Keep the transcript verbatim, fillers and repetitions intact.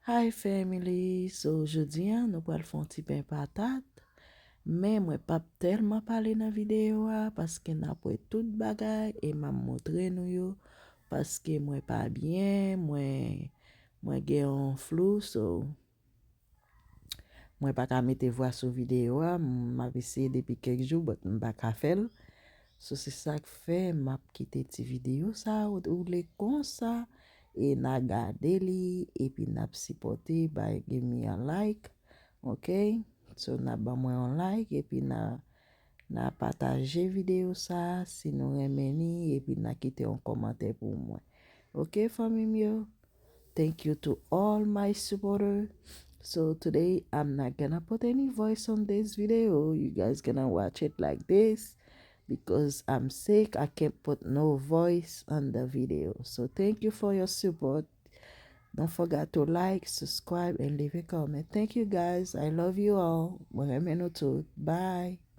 Hi family, so jodi a nou pral fè yon ti pen patat, men mwen p ap tèlman pale nan videyo a paske n ap wè tout bagay e m ap montre nou yo paske mwen pa byen, mwen mwen gen yon flou, so mwen pa ka mete vwa sou videyo a, m ap eseye depi kèk jou, but m pa ka fè l. So se sa k fè m ap kite ti videyo sa a woule konsa e n a gade li epi n ap sipòte by give me a like, ok? So n a ban mwen yon like epi n a n a pataje videyo sa a si nou renmen li epi n a kite yon kòmantè pou mwen. Ok fanmi m yo? Thank you to all my supporter. So today I'm not gonna put any voice on this video. You guys gonna watch it like this because I'm sick. I can't put no voice on the video. So thank you for your support. Don't forget to like, subscribe, and leave a comment. Thank you guys. I love you all. Mwen renmen nou tout. Bye.